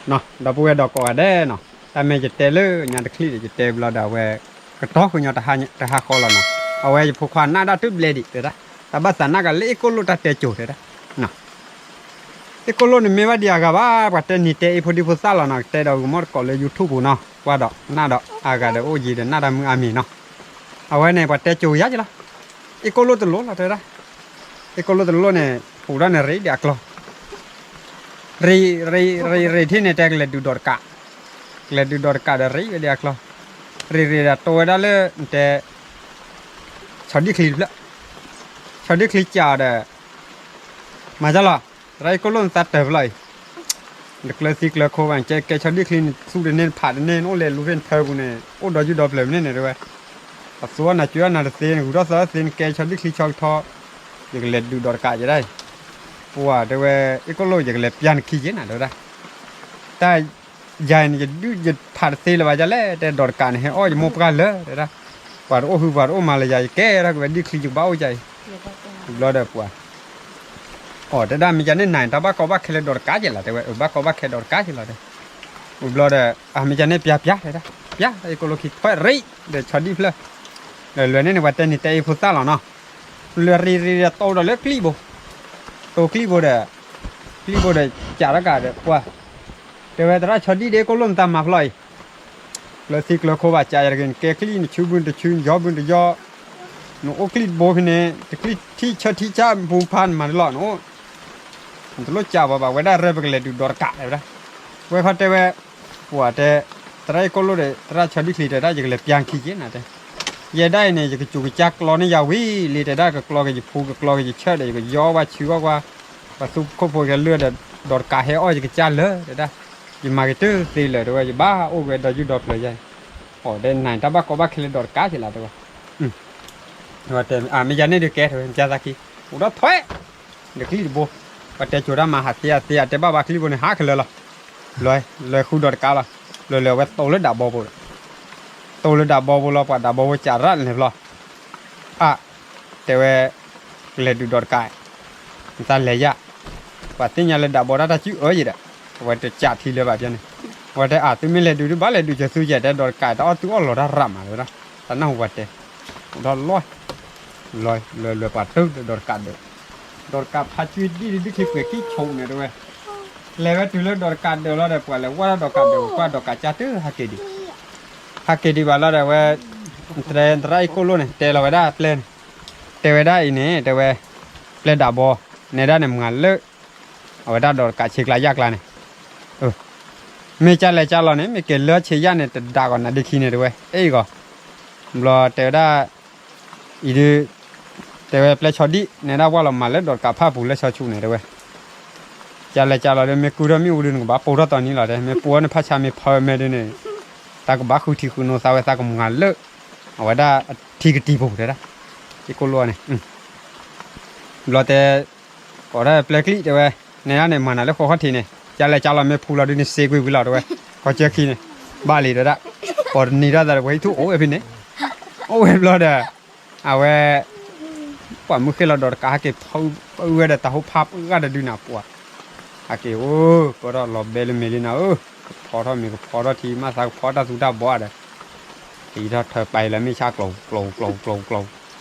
နီၤ ဒီပုၢ်ဝဲၢ်ဒီးကိးဂၤဒဲးနီၤ, တၢ်မ့ၢ်ယတဲလၢညါတချံးဒီး ယတဲဘျီဒီးအဝဲ ကတီၢ်ဃုာ်ညီတဟါဃီလီၤနီၤ, အဝဲယဖိခွါနၢ်ဒၣ်တုၤဘျဲဒံးတဲဒၣ်, တၢ်ဘၣ်သးနၢ်ကလၢအ့ၣ်ကိၣ်လိၣ်တၢ်တဲကိၤတဲဒၣ်, အ့ၣ်ကိၣ်လိၣ်န့ၣ်မ့ၢ်ဘၣ်ဒံးအဂၤဘၣ်, ပှၤတဲနံၤတဲအ့ၣ်ဖိဒံဖိသၣ်လီၤနီၤ, ကတဲဒီးဂုၤမီၢ်တကိးလၢ YouTube ပူၤနီၤ, ကွၢ်ဒီးနၢ်ဒီးအဂၤဒီးအိၣ်ယံၤဒီး နၢ်တၢ်မုၢ်အါမံၤနီၤ, အဝဲန့ၣ် ပှၤတဲကိၤယါက့ၤလီၤ, အ့ၣ်ကိၣ်လိၣ်တလိၣ်လီၤတဲဒၣ်, အ့ၣ်ကိၣ်လိၣ်တလိၣ်န့ၣ် ဟူးထီၣ်န့ၣ်ရ့ဒံးအကျီ ရ့ရ့ရ့ထံၣ်န့ၣ် တဲကလဲၤဒုးဒီးတကး, ကလဲၤဒုးဒီးတကးဒီးရ့ဝဲဒံးအကျီ, ရ့ရ့ဒီးတိဝဲဒၣ်လၢနတဲ ဆီဒံၣ်ချံတဖျၢၣ်, ဆီဒံၣ်ချံစးဒီး မၤဒ်လီၤ, သရၣ်အ့ၣ်ကိၣ်လိၣ်နသးတၢၢ်ဖျီၣ်အံၤ, နကျၢၤသံကျၢၤခိဘၣ် နကဲကဲဆီဒံၣ်ချံနသူတန့ၢ်နဖးတန့ၢ် နအိၣ်လဲၤလူၤဖဲနထၢပူၤန့ၣ် အိၣ်ဒီးယုၢ်ဒီးပျၢၤမ့ၢ်န့ၣ်တဲဝဲ, အသူအီၣ်နၤကွံအီၣ်နၤတသ့ နဂုၤထီၣ်သၢသ့ နကဲဆီဒံၣ်ချံဆီကထီ ယကလဲၤဒုးဒီးတကးယဲဒၣ်အံၤ, ပှၤတဲဝဲ အ့ၣ်ကိၣ်လိၣ် ယကလဲၤပျၢ်နခံက့နၤတဲဝဲဒၣ်, တၢ် ယၤန့ၣ် ယဒုးယဖးတသ့လၢၤဘၣ်ဒ်လဲၣ်, တဲဒီးတကးန့ၣ် ဟဲအီၣ်ယမိၢ်ပှၢ်လၢာ်တဲဒၣ်, ပှၤတအိၣ်ဟုပှၤတအိၣ်မၤလၢယၤ ယကဲထီၣ်က့ၤဝဲဒံၣ်ချံ ယကဘၣ်အိၣ်ယၤအံၤ, ဘျီဒီးပှၤ အိၣ်တဲဒၣ် မ့ၢ်ယၤန့ၣ်နၤ တၢ်ဘၣ်ကီဘၣ်ခဲလၢဒီးတကးက့လီၤတဲဝဲ, အဘၣ်ကီဘၣ်ခဲဒီးတကးက့လီၤတဲ, ဘျီဒီး အမ့ၢ်ယၤန့ၣ်ပျၢ်ပျၢ်တဲဒၣ်, ပျၢ် အ့ၣ်ကိၣ်လိၣ်ခံ ထွဲရ့ဒီးဆီဒံၣ်ဖျၢၣ်, ဒီးလွဲၢ်န့ၣ်န့ၣ် ပှၤတဲနံၤတဲအ့ၣ်ဖိသၣ်လီၤနီၤ, လွဲၢ်ရ့ရ့ဒီးတိဒီးလၢကျံၣ်ဘိ, တိကျံၣ်ဘိဒီး, ကျံၣ်ဘိဒီး ကးထီၣ်ကးဒီးပှၤ တဲဝဲသရၣ်ဆီဒံၣ်ဒီးအ့ၣ်ကိၣ်လိၣ်နသးမၤဖျီၣ်အံၤ, ကျၢၤသံကျၢၤခိဘၣ် ကးယၤတဂ့ၤ နကဲကျံၣ် နဆူဘုတဆူ နယီဘုတယီ, နအိၣ်ကျံၣ်တဘိဖဲန့ၣ် တကျံၣ်ထံၣ်ဆၢထံၣ်ဆၢမူဖးနမၤတလီၤနအိၣ်, နတလိၣ်ကးဘၣ်ဘၣ် ဝဲဒၣ်ရဲၣ်ပကလဲၤဒုးဒီးတကးတဲဝဲဒၣ်, ဝဲခီတဲဝဲ, ပှၤတဲ, သရၣ်အ့ၣ်ကိၣ်လိၣ်ဒီး သရၣ်ဆီဒံၣ်ချံတဲဒၣ် ယကလဲၤပျၢ်ခံက့နၤတဲ ယဲဒၣ်အံၤန့ၣ် ယကစူးကစၢ်ကျီန့ၢ်ယၤဝံၤလံတဲဒၣ် ကကျီက့ၤယဖူ ကကျီက့ၤယဆၢဒီး ယကယီဝဲဆူအီၣ်ကွၢ်, ပှၤသူခိၣ်ဖိကဲလၢာ်ဒီး ဒီးတကးဟဲအီၣ်ယကစၢ်လၢာ်တဲဒၣ်, ယမၤက့ၤတသ့လၢာ်တဲဝဲ ယဘၣ်အိၣ်က့ၤဒီးယုၢ်ဒီးပျၢၤယဲ, အိၣ်ဒီးနၤတၢ်ဘၣ်ကီဘၣ်ခဲလၢဒီးတကးက့လီၤတဲဝဲ, မ့ၢ်ယၤန့ၣ်ဒုးကဲတဲဝဲ မ့ၢ်သးခံ, အိၣ်ဒီးထွဲ ဒီးကျံၣ်တဘိ, ပှၤတဲစိၤတၢ်မၤဟးသ့အသ့ အတဲဘၣ်ဘၣ်ကျံၣ်ဘိန့ၣ် ဟးခဲလၢာ်လီၤ, လွဲ လွဲဃုဒီးတကးလီၤ, လွဲ လွဲ အဝဲတိၢ်လၢဒးဘီပူၤဒီး, တိၢ်လၢဒးဘီပူၤလီၤ ပှၤဒးဘီဖိစးရၣ်လဲၤဖျီ, အါ, တဲဝဲ, ကလဲၤဒုးဒီးတကး, နသးလဲၤယၣ်, ပှၤသ့ၣ်ညါလၢဒးဘီတၢ်တၢ်စုအၢယံၤဒီး, အဝဲတစးထံလၢၤဘၣ်ဖဲန့ၣ်, အဝဲတဲအါ သုမ့ၢ်လဲၤဒုးဒုးဘၣ်လဲၤဒုးစၢၤသုယဲၢ်တဲဒီးတကး တၢ်အီၣ်သုအီၣ်လီၤတၢ်ရးမးတဲဝဲဒၣ်, တၢ်နၢ်ဟူပှၤတဲ, အိၣ်ဒီးလွဲ လွဲ လွဲ ပှၤတၢၢ်လၢဒီးတကးဒၢး, ဒီးတကးဖးကွံာ်ဒံၣ်ဒံၣ်ခံပှဲၤကံၣ်ဆိးန့ၣ်တဲဝဲ, လဲၤဝဲတုၤလၢဒီးတကးဒၢးလီၤဒီး ပှၤလဲၤဝဲဒၣ်ဒီးတကးဒၢး ကွၢ်ဒီးတကးကၢ်တဟးက့ၤဒံး, ဟးက့ၤဒံးဘၣ်လီၤဒီးဝဲ, သရၣ်အ့ၣ်ကိၣ်လိၣ်န့ၣ် တဲလီၤဝဲဒၣ်ပျဲၢ်န့ၣ်, တဲဝဲဒၣ်အံၤန့ၣ် တဲဝဲ, ပျဲၢ်ဒးဘီ, နဲဒၣ်န့ၣ်မၤလၢ အဝဲဒၣ်ဒီးတကးဆ့ကျါယၣ်ကျါန့ၣ်, မ့ၢ်ကၢ်လဲၤကၢ်လီၤန့ၣ် မ့ၢ်က့ၤလၢဆ့ယၣ်န့ၣ် တဒးဂီၤနၤဒ့ခံန့ၣ်တဲဝဲ, အ့ၣ်ဂီၤ, ဘျီတဲဝဲဒၣ်, အံၤဒုး, တဲဝဲပျဲၢ်ဆီဒံၣ် နဲဒၣ်ဝဲလီၤမၤလၢဒီးတကးဖၣ်ပူၤလၢဆီဆူၣ်န့ၣ်တဲဝဲ, ကၢ်လဲၤကၢ်လီၤဒီး မ့ၢ်ကုၢ်ထီၣ်မ့ၣ်အူဒုး နကဘၣ်ပိာ်ထီၣ်တီနံၤလီၤတဲ မ့ၢ်ပိာ်န့ၣ်ဖးဆါမ့ၢ်ဖၢမဲဒုးန့ၣ်, တၢ်ကဘၣ်ဃုထံဃုနိသးဝဲသးကမၤလၢ အဝဲဒၣ်ထံကတံၤပူၤတဲဒၣ်, အ့ၣ်ကိၣ်လိၣ်န့ၣ် ဘျီတဲ, ကိးဒၣ်ပျဲၢ်ကျံၣ်တဲဝဲ, နဲဒၣ်န့ၣ်မၤနၤလၢဃီခီၣ်ထံးန့ၣ် ကၢ်လဲၤကၢ်လီၤမ့ၢ်ဖူလီၤဒုးန့ၣ်စ့ကွံာ်ဝံၤလီၤတဲဝဲ, ကီၢ်ကၢၢ်ခံန့ၣ်, ဘၣ်လံတဲဒၣ်, ပိာ်တနံၤတၢ်သးတပှဲၤဟံၣ်ထူၣ်အိၣ်ဝဲဖဲန့ၣ်, အိၣ်ဝဲဘျီဒီး, အဝဲ ပှၤမုၢ်ဃ့ၢ်လီၤဒီးတကးဟဲက့ၤဖီဝဲဒီးတၢ်ဟိဖးပှၢ်တဒုနၤပှၤ, ဟဲက့ၤအိၣ် ပၢၢ်ထီၣ်လီၤဘဲလၢမဲာ်လံနၤဧၢ, ကဖီထီၣ်မ့ၤကဖီထီၣ်ထံ မၤသးကဖီတၢ်သူတၢ်ဘီဒီး, က့ၤထီၣ်ထၢပာ်လၢမ့ၢ်ဆါကျိၤကျိၤကျိၤကျိၤ,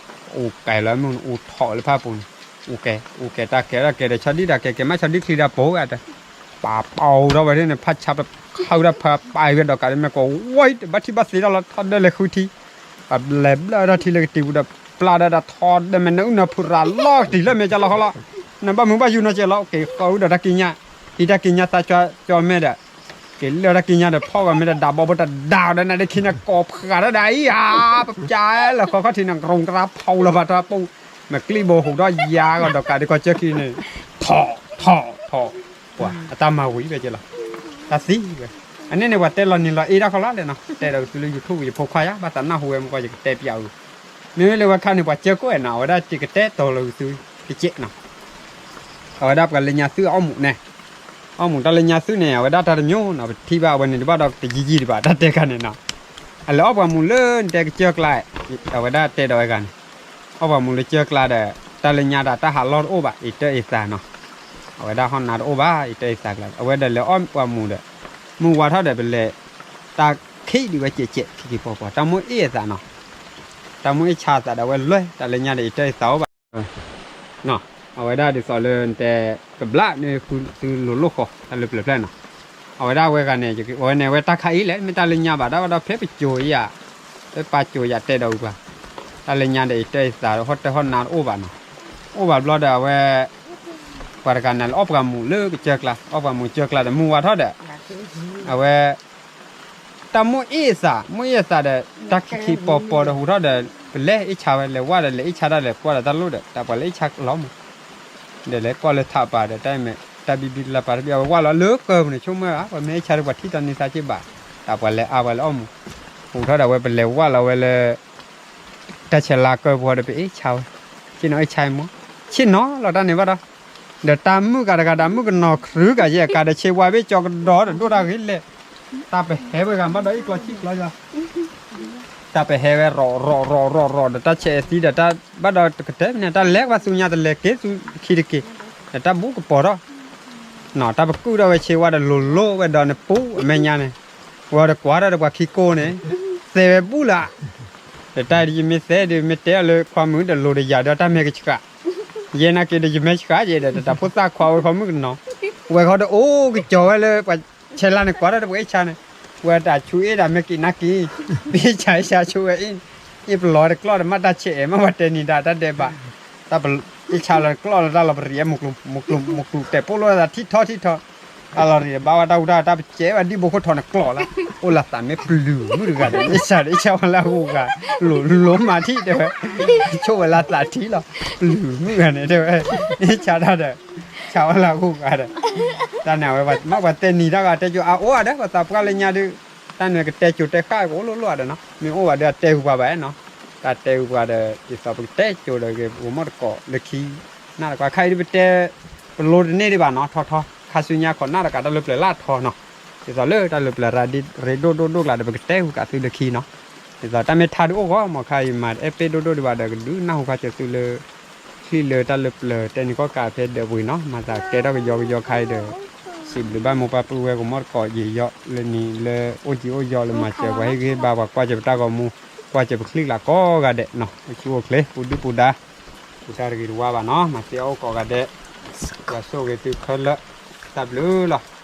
အိၣ်ကဲလၢမုၢ်အိၣ်ထီၣ်လၢဖၣ်ပူၤန့ၣ်, အိၣ်ကဲ အိၣ်ကဲတၢ်ကဲတၢ်ကဲဒီးဆီဒံၣ်တၢ်ကဲကဲမးဆီဒံၣ်ချံတၢ်ပိၤဂၤဒီး, ပာ်ပီၤထီၣ်ဝဲဒၣ်န့ၣ် ဖးဆါပခးဝဲဒၣ်ဒီးကးဒ်မ့ၢ်ကီးဝဲ တဘၣ်ထံၣ်ဘၣ်သ့ထီၣ်လီၤ ထီၣ်ဒၢလဲၤဃုထံ, ပှၤလဲၤဘျၢထီၣ်ထံလၢကတံၤပူၤဒီး ပျၢ်ဒၣ်ဒၣ်ထီဒၢမဲာ်နၢအုၣ်နၢဖုရၤလီၤကတံၤလၢမဲာ် ကၢ်လီၤဃီလီၤ, နဘၣ်မုာ်ဘၣ်ယူၤနီၢ်ကဲးလီၤ က့ၤဃီအုၣ်ဒီးတၢ်ကံးညာ်, ဟံးတၢ်ကံးညာ်သးကၠီမဲာ်ဒီး, က့ၤလၢတၢ်ကံးညာ်ဒီး ဖီၣ်ဂီၤမဲာ်ဒီး ဒးဘီဖိတဒးဒီးနၤဒ့ခံန့ၣ် ကိးဖးဒၣ်ဒၣ်အံၤဧါ, ပပျၢ်လၢဃီခီၣ်ထံးန့ၣ် ကရူၢ်ကရၢဖီၣ်လီၤဘၣ်တၢ်ပူၤ, မ့ၢ်ကျံၣ်ဘိဟူးဒီးယၤဂီၤဒီးကးဒ်ကီၢ်ကၢၢ်ခံန့ၣ်, ထီၣ်ထီၣ်ထီၣ်, ပှၤအတၢ်မၤဝံၤဝဲကဲလီၤ, တၢ်သံဝဲ, အန့ၣ်န့ၣ် ပှၤတဲလီၤနံၤလီၤအ့ၣ်တၢ်ဃီလီၤလဲၣ်နီၤ တဲဒီးကသူလၢ YouTube ယဖိခွါယါ ဘၣ်သးနၢ်ဟူဝဲမ့ၢ်ကီး ယကတဲပျးအုး, မ့မ့ၢ်လၢဝဲခါန့ၣ် ပှၤကၢၢ်ကိးနီၤ အဝဲဒၣ်ကကတဲတီၤလီၤကသူ, တကဲးနီၤ, အဝဲဒၣ်ပှၤလၢညါသုအီၣ်မူးန့ၣ်, အီၣ်မူးတၢ်လၢညါသုန့ၣ် အဝဲဒၣ်တၢ်တမျိုးနီၤ ပထံၣ်ဘၣ်အဝဲန့ၣ်တဘၣ်ဒီးတယံာ်ယံာ်ဒံးဘၣ် တၢ်တဲခါန့ၣ်နီၤ, အလဲၤအီၣ်ပှၤမူးလၢနတဲကစၢၢ်ကျါ, အဝဲဒၣ်တဲဒီးဝဲဂၤန့ၣ်, အီၣ်ပှၤမူးလၢကစၢၢ်ကျါဒီး တၢ်လၢညါဒီးတၢ်ဟးလီၢ်တအိၣ်ဘၣ် အံၤတၢ်အံၤသးနီၤ, အဝဲဒၣ်ဟီၣ်နါတအိၣ်ဘၣ် အံၤတၢ်အံၤသးကျါ အဝဲဒီးလဲၤအီၣ်ပှၤမူးဒီး မုၢ်ဝါထီၣ်ဒီးပလဲၤ, တၢ်ခံးဒံးဝဲကဲးကဲး ခံခံပီၤပီၤ တၢ်မိၣ်အ့ၣ်အသးနီၤ, တၢ်မိၣ်အ့ၣ်ဆါအသးဒီး အဝဲလဲၤ တၢ်လၢညါဒီး ယတဲအသးအိၣ်ဘၣ် အဝဲဒၣ်ဒ်သိးလၢနတဲ ကဘျၣ်န့ၣ်ဃုသုလိၤလိၣ်ဃီ တၢ်လၢပျၢၤဖျၢၣ်နီၤ, အဝဲဒၣ်ဝဲဂၤန့ၣ် အဝဲန့ၣ် အဝဲတၢ်ခါအံၤလဲၣ် မ့ၢ်တၢ်လၢညါဘၣ် တၢ်ဘၣ်ဒီးဖဲပစိၤယၤ, ဖဲပာ်စိၤယၤတဲဒီးပှၤ, တၢ်လၢညါဒီး ယတဲအသးဟီၣ်တၢၢ်ဟီၣ်နါတအိၣ်ဘၣ်နီၤ, အိၣ်ဘၣ်ဘျီဒီးအဝဲ ပှၤတဂၤန့ၣ်လၢအီၣ်ပှၤမူးလၢကစၢၢ်ကျါ အီၣ်ပှၤမူးကစၢၢ်ကျါဒီး မုၢ်ဝါထီၣ်ဒီး အဝဲ တၢ်မိၣ်အ့ၣ်အသး မိၣ်အ့ၣ်အသးဒီး တၢ်ခံခံပီၤပီၤဒီးဟူးထီၣ်ဒီး ပလဲၤအ့ၣ်ဆါဝဲ လဲၤဝၢ်ဒီး လဲၤအ့ၣ်ဆါတၢ်လဲၤကွၢ်ဒီးတၢ်လိၣ်ဒီး တၢ်ပှၤလဲၤအ့ၣ်ဆါလီၤမး, ဒီးလဲၤကွၢ်လၢထးပၤဒီး တၢ်မ့ၢ်တၢ်ဘံဘံလၢပၤတဘံ အဝဲဝၢ်လီၤလၢကၢၢ်ပူၤန့ၣ် ဆိကမိၣ်ဧါ ပှၤမ့ၢ်အ့ၣ်ဆါဒီးပှၤထံၣ်တၢ်န့ၢ်သါက့ဘၣ်, တၢ်ပှၤလဲၤအါပှၤလဲၤအီၣ်မူး, ဟူးထီၣ်ဒီးအဝဲပလဲၤဝၢ်လီၤဝဲလၢ တၢ်ဆဲးလၤကၢၢ်ပူၤဒီး ပအ့ၣ်ဆါဝဲ, ဆ့ၣ်နီၤအ့ၣ်ဆါမး, ဆ့ၣ်နီၤလီၤတၢ်န့ၣ်ဘၣ်ဒီး, ဒီးတၢ်မုၣ်ကၤတဂၤဒီး မုၣ်ကနီၤခရူကၤယဲၢ်ကၤဒီး ဆ့ဝါဘ့ၣ်ကၠီကဒီးဒီး ဒိၣ်တၢ်ဂ့ၤလဲၣ်, တၢ်ပဟဲဝဲဂၤဘၣ်ဒီး အ့ၣ်ကျီဆံၣ်ကျီယၤ တၢ်ပဟဲဝဲ ရီးရီးရီးရီးရီးဒီး တၢ်ဆဲးအသံဒီး တၢ်ဘၣ်ဒီးတကတဲမ့ၢ်န့ၣ် တၢ်လဲၤကဘၣ်သူညါ တလဲၤက့ၤသူခံတက့ၤ, ဒီးတၢ်ဘူးကပီၤထီၣ်, နီၤ တၢ်ပကုၢ်ထီၣ်ဝဲဆ့ဝါဒီး လိၤလိၤဝဲဒီးန့ၣ် ပူၤအမဲာ်ညါန့ၣ်, ဝဲဒီးကွၢ်ထီၣ်ဒီးပှၤခံကိၢ်န့ၣ်, သဲဝဲဘူးလၢ, ဒီးတၢ်ယမ့ၢ်သဲဒီး မ့ၢ်တဲအီၤလၢခွါမုၣ်ဒီး လိၤဒီးယၤဒီး တၢ်မဲာ်ကဆှး, ယဲနာ်က့ဒီး ယမဲာ်ဆှးယဲဒီး တၢ်ဖိသၣ်ခွါဝဲခွါမုၣ်ကနီၤ, ဝဲဃီဒီးအိၣ်ကစီၤဝဲလၢပှၤ ဆဲးလါန့ၣ် ကွၢ်ထီၣ်တပှၤအ့ၣ်ဆါန့ၣ်, ဝဲတၢ်ဆူအ့ၣ်ဒၣ်မ့ၢ်က့ၤနၢ်က့ၤ, ပအ့ၣ်ဆါအ့ၣ်ဆါဆိဝဲအ့ၣ်, အ့ၣ်ပလီၤတကျီၢ်ဒီး မ့ၢ်တၢ်ဆဲးအဲၣ် မ့ၢ်ပှၤတဲနံၤဒၣ်တၢ်ဒဲးဘး, တၢ်ပအ့ၣ်ဆါလီၤတကျီၢ်လီၤတၢ်လီၤပရံးအမူးကျိၤမူးကျိၤ တဲာ်ပိၢ်လိာ်သးထံထီထံထီ, တၢ်လီၤရံးဒီးဘၣ်ဝဲတၢ်အူတၢ် တၢ်ပစဲးဝဲဒံၣ်ဘိခိၣ်ထီၣ်န့ၣ်ကျီၢ်လၢ, အိၣ်လၢသးမ့ၢ်ပျုၤမုၣ်တဂၤဒီး အ့ၣ်ဆါဒီးအ့ၣ်ဆါဝဲလၢအဂုၤအဂၤ, လိၤလိၤမးထံၣ်တဲဝဲ, ဆိၣ်ဝဲလၢသးထံလီၤ, ပျုၤမုၣ်ဂၤန့ၣ်တဲဝဲ, အ့ၣ်ဆါတၢ်ဒီး ဆါဝဲလၢအဂုၤအဂၤဒီး, တၢ်န့ၣ်အဝဲ မ့ၢ်ပှၤတဲနံၤတၢ်ဂၤ တဲကၠိအအိၣ်ဧါဒီး ပှၤသးပှၢ်လၢညါဒုး, တၢ်န့ၣ်ကတဲကၠိတဲဃၣ်ကအိၣ်လိၣ်လိၣ်ဧါဒီးနီၤ, မ့ၢ်အိၣ်ဘၣ်ဒီးအတဲဃုာ်ပှၤဘၣ်နီၤ, တၢ်တဲဃုာ်ပှၤဒီး ဒ်သိးပကတဲကၠိဒီးဂ့ၤ ပကမီၣ်တကိးလၢခံ, နၢ်တကွၢ်ခါအံၤဒုးပတဲ, ပလိတန့ၢ်ဒံးဘၣ်နီၤ ထီထီ, ခါဆူညါခီးနၢ်တကးတၢ်လၢပျၢၤလၢထီနီၤ, ဒ်သိးလၢတၢ်လၢပျၢၤရၤဒ်ရ့ဒိၣ်ဒိၣ်ဒိၣ်ကျါဒီး ပကတဲဃုာ်ကးသုလၢခံနီၤ, ဒ်သိးတၢ်မ့ၢ်ထါဒုးအိၣ်ဂီၢ် မ့ၢ်ခါအံၤမၤတအဲၣ်ပ့ၣ်ဒိၣ်ဒိၣ်ဒံးဘၣ်ဒီး ကဒုးနၢ်ဟူခါစၢၤသုလၢ ချံၣ်လၢတၢ်လၢပျၢၤတဲနံၤကီၢ်ကးဖဲဒၢးပူၤအံၤနီၤ, မၤသးကဲထီၣ်ကယီကယီခါအံၤဒီး, စံးဘျုးဘၣ်မိၢ်ပၢ်ပုၢ်ဝဲၢ်ကမီၣ်တကိးယံာ်ယီၣ်လၢနံၤလၢအိၣ်ကံၤအိၣ်ယီၣ်လၢမၤစၢၤပှၤဟ့ၣ်ဂံၢ်ဟ့ၣ်ဘါပှၤကွၢ်စၢၤပတၢ်ဂီၤမူ, ကွၢ်စၢၤပချံၣ်လးကိးဂၤဒဲးနီၤ, အိၣ်ဆူၣ်အိၣ်ချ့ ပူၤဒုၣ်ပူၤဒါ, ပူၤတၢ်တဂ့ၤတဝါဘၣ်နီၤ, မၤသ့အီၣ်အိၣ်ကိးဂၤဒဲး, ယွၤဆိၣ်ဂ့ၤသုခဲလၢာ်, တၢ်ဘျုးလီၤ.